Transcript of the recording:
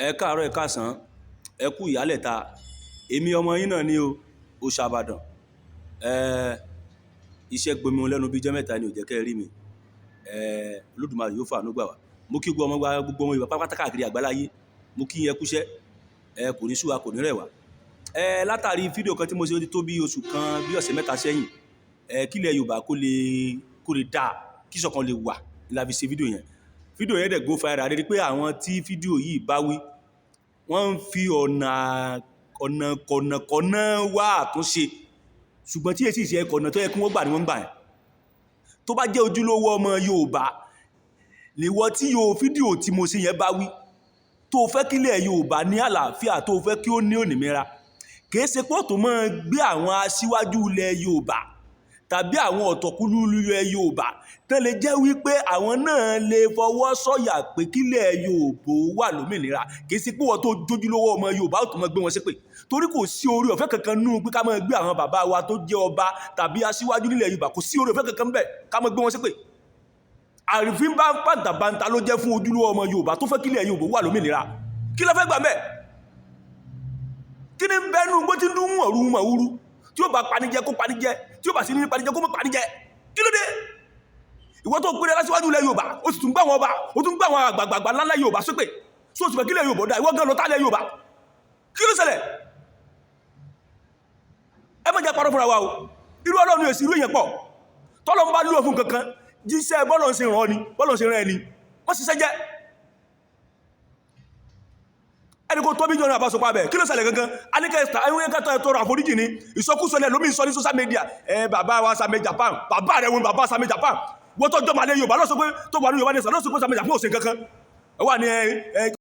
Ẹ káàárọ̀, ẹ káàsán, ẹ kú ìyálẹ̀ta. Èmi ọmọ yín náà ni o, Òòṣà Ìbàdàn. Iṣẹ́ gbomi lẹ́nu bí ijọ́ mẹ́ta ni ò jẹ́ kẹ́ ẹ rí mi. Olódùmarè yóò fàánú gbà wá. Mo kí gbogbo ọmọ, gbogbo ọmọ Yorùbá pátápátá káàkiri àgbáláyé. Mo kí yín, ẹ kúṣẹ́, ẹ kò ní sú wa, kò ní rẹ̀ wá. Látàrí fídíò kan tí mo ṣe, ó ti tó bí oṣù kan, bí ọ̀sẹ̀ 3 sẹ́yìn. Kílẹ̀ Yorùbá kó lè dáa, kí ìṣọ̀kan lè wà la fi ṣe fídíò yẹn. Fídíò yẹn dẹ̀ go viral. Rí pé àwọn tí fídíò yìí bá wí, wọ́n ń fi ọ̀nà ọ̀nà kọ̀nàkọ̀nà wá àtúnṣe, ṣùgbọ́n tí èsì ìṣe kọ̀nà tó yẹ kí wọ́n gbà ní wọ́n gbà yẹn. Tó bá jẹ́ ojúlówó ọmọ Yorùbá níwọ tí yóò fídíò tí mo ṣe yẹn bá wí, tó fẹ́ kílẹ̀ Yorùbá ní àlàáfíà, tó fẹ́ kí ó ní òmìnira, kìí ṣe pé ó tó máa gbé àwọn aṣíwájú ilẹ̀ Yorùbá tàbí àwọn ọ̀tọ̀kùlú ilẹ̀ Yorùbá tán lè jẹ́ wípé àwọn náà lè fọwọ́ sọ̀yà pé kílẹ̀ Yorùbá wà lómìnira. Kìí ṣe pé wọ́n tó jójúlówó ọmọ Yorùbá ó tó máa gbé wọn ṣépè, torí kò sí orí ọ̀fẹ́ kankan nú pé ká máa gbé àwọn bàbá wa tó jẹ́ ọba tàbí aṣíwájú nílẹ̀ Yorùbá. Kò sí orí ọ̀fẹ́ kankan bẹ́ẹ̀ ká máa gbé wọn ṣépè. Àrífín bá bàǹtàbàǹtà ló jẹ́ fún ojúlówó ọmọ Yorùbá tó fẹ́ kílẹ̀ Yorùbá wà lómìnira. Kí ló fẹ́ gbà mẹ́? Kí ni bẹ́ẹ̀ nú gbó tí ń dún mọ̀rú mọ̀rú? Tí ó bá panijẹ, kó panijẹ. Tí ó bá sí ní panijẹ, kó mọ́ panijẹ. Kí ló dé? Ìwọ tó péré lásìwájú ilẹ̀ Yorùbá, ó sì tún gbá àwọn ọba, ó tún gbá àwọn àgbààgbà ńláńlá Yorùbá ṣépè. Só sì fẹ́ kílẹ̀ Yorùbá dá? Ìwọ gan lọ tálẹ̀ Yorùbá. Kí ló ṣẹlẹ̀? Ẹ má jẹ́ parọ́ fúnra wa o. Irú Ọlọ́run èsì, irú èèyàn pọ̀. Tọ́lọ́ ń bá lú òfin kankan jíṣẹ́, bọ́lọ̀ ń ṣe ràn ni, bọ́lọ̀ ń ṣe rán ẹni, wọ́n ṣiṣẹ́ jẹ́ ẹni kò tóbi jọ̀nà àbásọpá bẹ̀. Kí ló ṣẹlẹ̀ gangan? Aníkẹ́ ẹ̀kẹ́ta tọrọ àforíjì ni. Ìsọkúsọ lẹ̀ lómi sọ ní social media. Ẹ bàbá wa Sami Japan, bàbá rẹ̀ wọn, bàbá Sami Japan, wọ́n tó jọmọ alẹ́ Yorùbá lọ́sọ pé tó wà ní Yorùbá ní sọ lọ́sọ pé Sami Japan ò ṣe kankan. Ẹ wà ní ẹ.